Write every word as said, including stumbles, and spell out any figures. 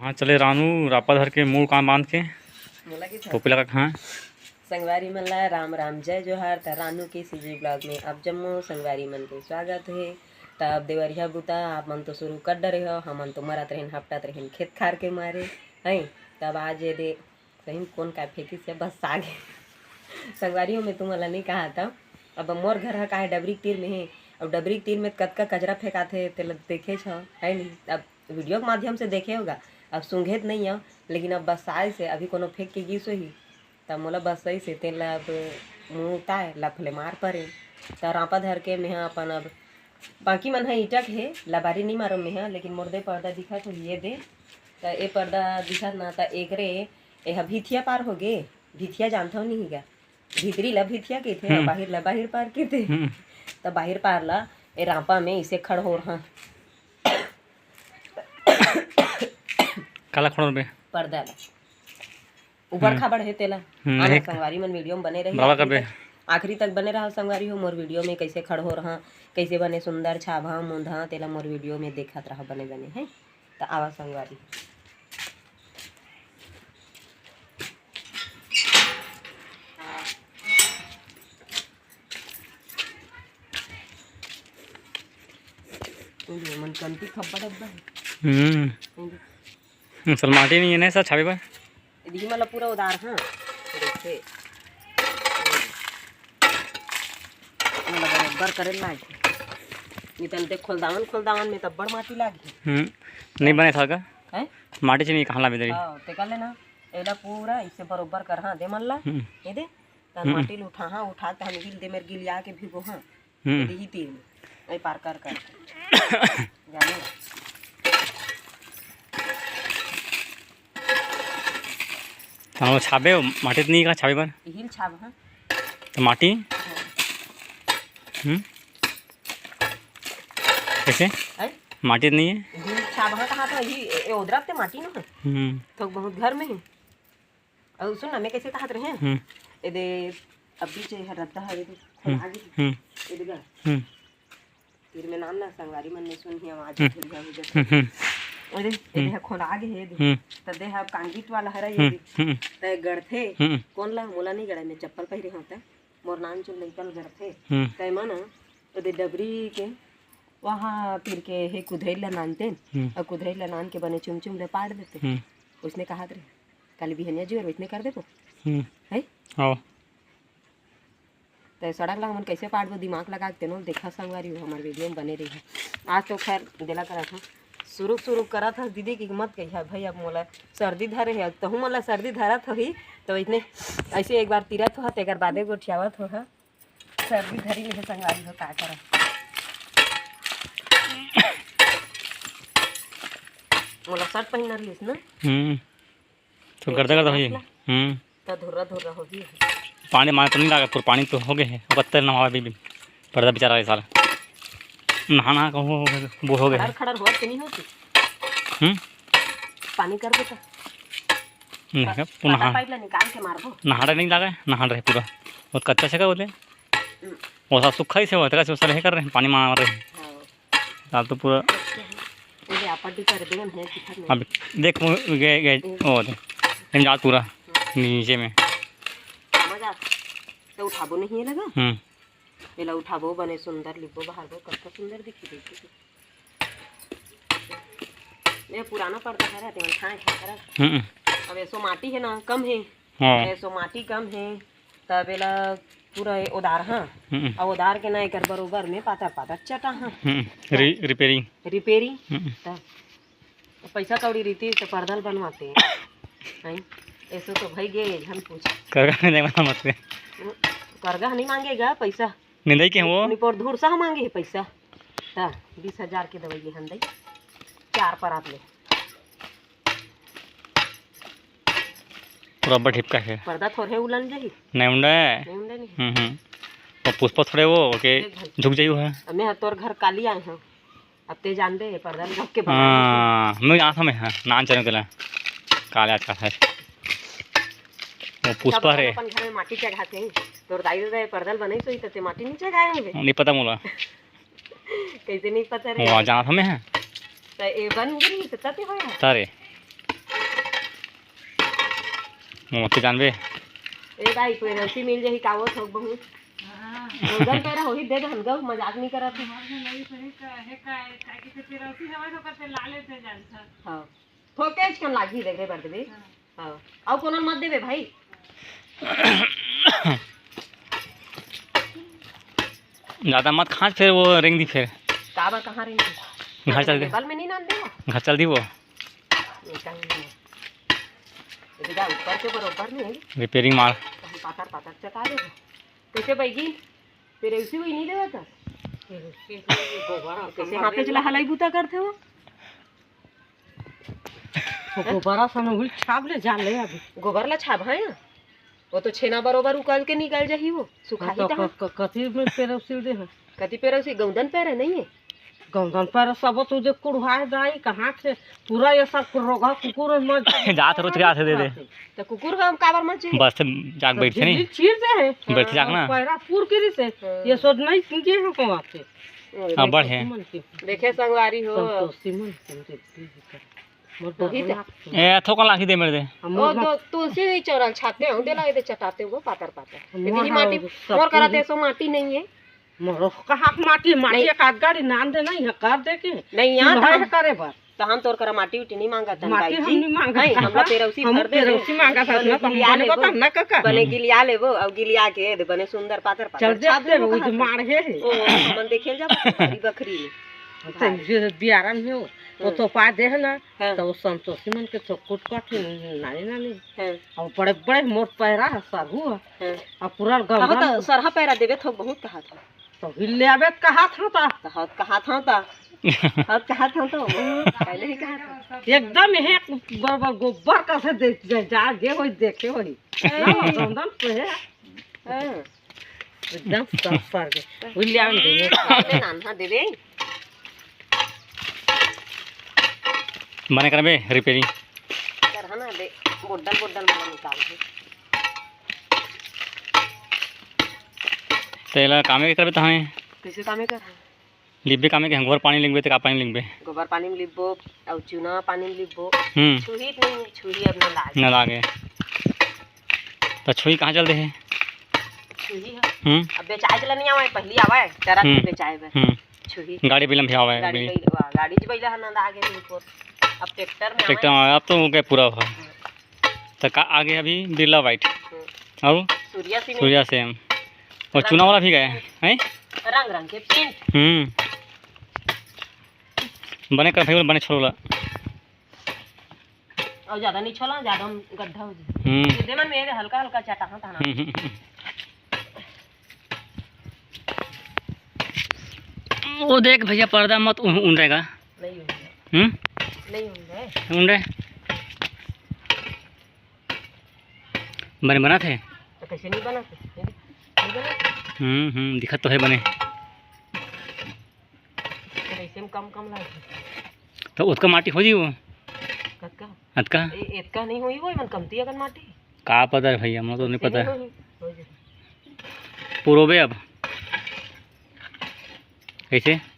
हाँ, चले रानू, रापा धर के, मुड़ कान बांध के, मोला के टोपी लगा के, हाँ। संगवारी मन ला राम राम, जय जोहार। त रानू के सीजी ब्लॉग में आप जम्मो संगवारी मन के स्वागत हे। त अब देवरिया बुता आप मन तो शुरू कर डरे हो, हमन तो मरत रहेन, हपटत रहेन खेत खार के मारे, हैं। तब आज ये दे सही में कोन का फेंकिस हे, बस आगे। संगवारी हो, मैं तुमन ला नहीं कहा था। अब मोर घर ह काहे डबरी के तीर में हे, अब डबरी के तीर में कतका कचरा फेंकाथे, तेला देखेच हो, है नहीं? अब वीडियो के माध्यम से देखे होगा, अब सूंघे त नहीं हो, लेकिन अब बसाए से अभी कोनो फेंक के गिस होही, तब मोला बसाई से तेला अब मुंह उताए, लफले मार परे। त रापा धर के मेहा अपन अब बाकी मन ह ईंटा के हे, लबारी नहीं मारो मेहा, लेकिन मोर दे पर्दा दिखत होही, ये दे। त ए पर्दा दिखत ना, त एकरे, ए ह भिथिया पार हो गे, भिथिया जानथव नहीं गा, भीतरी ला भिथिया कहिथे, हम्म। बाहिर ला बाहिर पार कहिथे। हम्म। त बाहिर पार ला ए रापा में इसे खड़होर हाँ। काला खड़होर बे? पर्दा ला। ऊपर हम्म। खाबड़ हे तेला। हम्म, आना एक संगवारी मन वीडियो में बने रही बराबर आखिरी करबे। तक, आखिरी तक बने रहो संगवारी हो। मोर वीडियो में कैसे खड़होर हाँ, कैसे बने सुंदर छाभा मुंधा, तेला मोर वीडियो में देखत रहो बने बने, हैं? त आवा संगवारी। मन कमती खब्बा डब्बा हे। हम्म। हम्म, सल माटी नहीं है ना, सब छाबे बर। यदि मतलब पूरा उधार, हाँ। देखे। मतलब बरोबर करे लाग। नितन ते खोलदावन, खोलदावन में तब बड़ माटी लागी। हम्म, नहीं बने था का? हैं? माटी चीनी कहाँ लाबे दरी? हाँ, ते कर लेना। एला पूरा इसे बरोबर कर, हाँ, दे मन ला। हम्म। ये दे। तन हम्म। माटी ल उठा, हाँ, उठा के तहन गिल दे, मेर गिलिया के भिगो, हाँ। हम्म। ये दे ही तीर में। ए पार कर, कर। जाने। तहन वो छाबे, माटी त नहीं का छाबे बर? इहिल छाब, हाँ। तो माटी? हाँ। हम्म। कैसे? हैं? माटी त नहीं है? इहिल छाब, हाँ, कहाँ था? ये, ये उधर ते माटी ना है। हम्म। तो बहुत घर में है। अउ सुन ना, मैं कैसे कहत रहे? हम्म। ए दे, अभी जे हर रद्दा हवे दे, हम्म, खोला गे। हम्म। ए दे गा। हम्म। फिर मैं नाम ना संगवारी मन ने सुन ही आवाज हम्म। फिर गा हो जाता। हम्म, हम्म। ए दे, ए दे हम्म। ह खोला गे हे दे। हम्म। त दे ह अब कांगीट वाला हरा ये हम्म, दे। हम्म। त गड़थे, हम्म। कोन ला मोला नहीं गड़ा, मैं चप्पल पहिरे होता। मोर नान चुन लइका ल गड़थे। हम्म। तय मन, ए दे डबरी के, वहाँ तीर के हे कुधैल ला नानतेन, हम्म। अउ कुधैल ला नान के बने चुम चुम ले पाड़ देते। हम्म। उसने कहत रहे। काली बिहनिया जुअर वइसने कर देबो। हम्म। है? हाँ। त सड़क ला हमन कैसे पाड़बो, दिमाग लगा के तेनो देखा संगवारी हो, हमर वीडियो में बने रही। आज तो खैर देला करत हूँ, शुरू शुरू करत हस दीदी की मत कहिया भाई, अब मोला सर्दी धरे है, तहूँ मोला सर्दी धरत होही, तो इतने ऐसे एक बार तिरत हो, तेकर बादे गोठियावत हो। सर्दी धरी ले संगवारी हो, का करब। मोला शर्ट पहिनना रहिस ना। हम्म। तो गर्दा गर्दा होही। हम्म। त धुर्रा धुर्रा होही। पानी मार तो नहीं लागे, पूरा पानी तो हो गए है। ओकर तेल नहावे बीबी। पर्दा बेचारा है साला। नहा नहा कहूँ बूढ़ हो गए खड़र है। खड़र होत के नहीं होती। हम्म। पानी कर देता। नहीं का, पता नहा। पाइप ला निकाल के मारबो। नहा रहे नहीं लागे, नहा रहे पूरा। बहुत कच्चा से का बोले? हम्म। वो सा सूखा ही से हुआ, तेरा से वो सा रहे कर रहे हैं, पानी मार रहे हैं। हाँ। दाल तो पूरा ये आपा डी कर देन है, दिखत नहीं। अब देख, वो गए, गए, वो दे। हम जात पूरा नीचे में। समझ आ, तो उठाबो नहीं है लगा? हम्म। एला उठाबो, बने सुंदर लिपबो, बहारबो, कतका सुंदर दिखी, देखी। ये पुराना पर्दा हरे, तेमन ठाए ठाए करत। हम्म। अब एसो माटी है ना, कम है। हाँ। एसो माटी कम है, तब एला पूरा ये ओदार, हाँ। हम्म। अब ओदार के ना एकर बरोबर में पातर पातर चटा, हाँ। हम्म। रि-, रिपेयरिंग। रिपेयरिंग। हम्म। तब पैसा कौड़ी रहितिस त पर्दा ल बनवाते। हैं? एसो तो भई गे, झन पूछ। करगा नहीं बना मत से। करगा नहीं मांगेगा पैसा। निंदाई के हम वो? निपोर धूर सा मांगे है पैसा। ता बीस हजार के दवाई हम दई। चार परात ले। पूरा बड़ हिपका है। पर्दा थोड़े उलन जाही। नहीं उंडा है। नहीं उंडा नहीं। हम्म, हम्म। और पुष्पा थोड़े वो, ओके, देख भाई। झुक जाइयो है। अब मैं तोर घर काली आए हूँ। अब ते जान दे, पर्दा में ढक के बना हाँ, मैं यहाँ था मैं, हाँ, नान चलने के लिए। काले आज का है। वो पुष्पा सब रे। अपन घर में माटी चढ़ाते हैं। तोर दाई दादा पर्दा बनाई सोई तो ते माटी नहीं चढ़ाए होंगे। नहीं पता मोला। कैसे नहीं पता रे? वो जाना था मैं, हाँ। तो ए बन गिरी तो तते होया। तारे। मोती जानबे। ए भाई, पेरौसी मिल जाही का वो थोक बहुत? हाँ। गौदन पैरा होही, दे दहन गौ, मजाक नहीं करत हूँ। हमारे में नहीं सही का, है का, है का, कि तो पेरौसी हवा तो करते लाले थे जानता। हाँ। थोके कन लागी देबे बर देबे। हाँ। हाँ। अउ कोनो मत देबे भाई। ज्यादा मत खाँच, फिर वो रेंग दी फिर। काबर कहाँ रेंग दी? घर चल दे। टेबल में नहीं नान देवा। घर चल दी वो। निकल नहीं। ये जा ऊपर के बरोबर नहीं। रिपेयरिंग मार। कहीं पातर पातर चटा दे। कैसे बैगी? तेरे उसी वही नहीं देवा था। कैसे हाथे चला हलाई बूता करते हो? तो गोबरा सन उल छाप ले जा ले अभी। गोबर ला छाप है ना? वो तो छेना बरोबर उकल के निकल जाही वो, सुखाही तो तहाँ। क-, क-, कथी में पेरौसी दे है? कथी पेरौसी? गौदन पैरा नहीं है? गौदन पैरा सब तू जे कुड़वाए दाई, कहाँ से पूरा ये सब रोगा कुकुर मर जात रोज के आथे दे दे। तो कुकुर हम काबर मर जाए? बस जाग तो बैठे नहीं। झिल्ली चीर दे है। बैठ जाग ना। पैरा पूर के से, हाँ। ये सोच नहीं सुनते हैं को आते। हाँ, बढ़े। देखे संगवारी हो। संतोषी मन के दे दे। मोर वही डर तो। लागथे। ए, थोकन लाठी दे मेरे दे। हम ओ, मोर दो तुलसी नहीं चौरल छाते हो, दे लागे दे चटाते हो, पातर पातर। मोर यदि ही हाँ, माटी, सब मोर करा कुछ। तेसो माटी नहीं है। मोर कहाँ के माटी, माटी नहीं। एक आध गाड़ी नान दे नहीं है, कर दे के। नहीं, यहाँ चूल्हा तो हम, करे बर। तो हम तोर करा माटी उटी नहीं मांगत हन, माटी भाई हम जी। नहीं मांगत नहीं, हन। हमला पेरौसी हम भर दे दे। पेरौसी मांगत हन, बने तो हम गिलिया बने लेबो। बताब ना काका। बने गिलिया लेबो, अब गिलिया के दे, बने सुंदर पातर पातर चल छाप देते देबो, वो कहा जो था। मार हे। ओ, हमन देखे ल जाबो, बकरी बकरी में। तो भाई। ये बियारन में हो। वो हाँ। तो पा दे है ना, हाँ। तो वो संतोषी मन के तो कुट काट नानी नानी। हाँ। और बड़े बड़े मोट पैरा है, सरहू है। हाँ। और पूरा कहा गंगा तो में सरहा पैरा देवे थोक बहुत कहा था। तो हिल ले आवे कहा था ता। तो हत कहा था ता। हत कहा था तो। पहले ही कहा था। एकदम हे गोबर, गोबर का से देख जा, जा गे होई देखे होई। हाँ। ना, गंदम तो है। हाँ। एकदम साफ पार के। हिल ले आवे देवे। नान हाँ देवे। बने करबे रिपेयरिंग। करहा ना दे, बोडल बोडल मन निकाल दे। तेला कामे के करबे तहां? कैसे कामे कर? लिबे कामे के, गोबर पानी लिबे, ते का पानी लिबे? गोबर पानी में लिबो, अउ चूना पानी में लिबो। हम्म। छुही नहीं, छुही अब ना लागे। ना लागे। तो छुही कहाँ चल दे है? छुही है। हम्म। अब बेचाए चला नहीं आवे, पहली आवे, चरा हम्म। बेचाए बर। हम्म। छुही। गाड़ी बिलम भी आवे, गाड़ी बिल। बैल-, वा, गाड़ी ज बैला ह नंदा आगे भी ऊपर। अब ट्रैक्टर में ट्रैक्टर आवे। में आवे, अब तो हो गए पूरा हुआ। हम्म। तो का आगे अभी बिरला व्हाइट। हम्म। और सूर्या सिंह। सूर्या सेम। और रंग चुनाव वाला भी गए हैं? रंग रंग के पेंट। हम्म। बने कर भाई, बने छोड़ला। और ज्यादा नहीं छोला, ज्यादा हम गड्ढा हो जाए। हम्म। सीधे मन में हल्का हल्का चटाहा था ना। हम्म, हम्म, हम्म। वो देख भैया, पर्दा मत उ-, उंडेगा। नहीं उंडे। हम्म? नहीं उंडे। उंडे। बने बना थे? तो कैसे नहीं बना थे? नहीं, नहीं बना थे। हम्म, हम्म, दिखत तो है बने। तो ऐसे में कम, कम लागे। तो उसका माटी हो जी वो? कतका? अतका? ए-, एतका नहीं हुई वो, एमन कमती अकन माटी। का पता है भैया, हमको तो नहीं कैसे पता नहीं है। हुई? हो जाए। पुरोबे अब। कैसे?